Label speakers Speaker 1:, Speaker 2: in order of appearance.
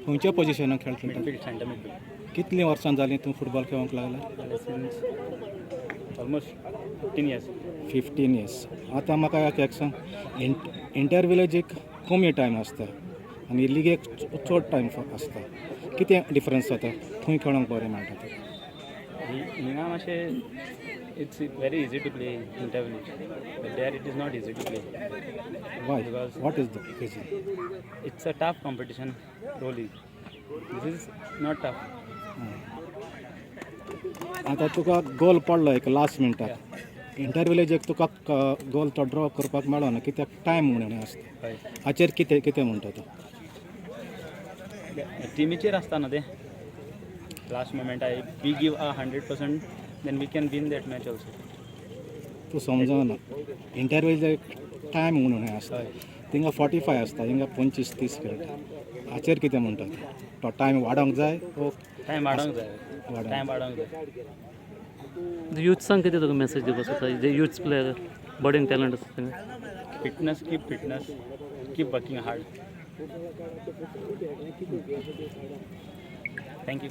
Speaker 1: खंयच्या पोजिशनाक खेळ खेळटा?
Speaker 2: Midfield, centre midfield.
Speaker 1: कितलीं वर्सां जालीं तूं फुटबॉल खेळोंक लागला?
Speaker 2: Since almost 15 years.
Speaker 1: 15 years. आतां म्हाका एक सांग, इंटर विलेजीक कमी टायम आसता आनी लिगेक चड टायम आसता, कितें डिफरन्स जाता? खंय खेळोंक बरें मेळटा तें?
Speaker 2: हिंगा मातशें it's very easy to play inter village, but there it is not easy to play.
Speaker 1: Why?
Speaker 2: Because
Speaker 1: what is the reason?
Speaker 2: It's a tough competition, pro league. This is not tough.
Speaker 1: आतां तुका गोल पडलो एक last मिनटाक, inter विलेजीक तुका गोल तो draw करपाक मेळना कित्याक time म्हणून आसता.
Speaker 2: हय.
Speaker 1: हाचेर कितें कितें म्हणटा तूं?
Speaker 2: टिमीचेर आसता न्हू तें. Last moment I we give a 100%, then we can win that match also.
Speaker 1: तूं समजना, इंटर विलेजीक टायम म्हणून आसता, थिंगा 45 आसता, हिंगा 25-30 खेळटा. हाचेर कितें म्हणटा तूं? तो टायम वाडोवंक जाय वो?
Speaker 2: टायम वाडोवंक जाय.
Speaker 1: वाडोवंक.
Speaker 2: टायम वाडोवंक जाय.
Speaker 3: युथ्सांक कितें तुका मॅसेज दिवपाक सोदता, जे युथ्स प्लेयर बडींग टॅलंट आसा तेंगे?
Speaker 2: Fitness, keep fitness, keep working hard. Thank you.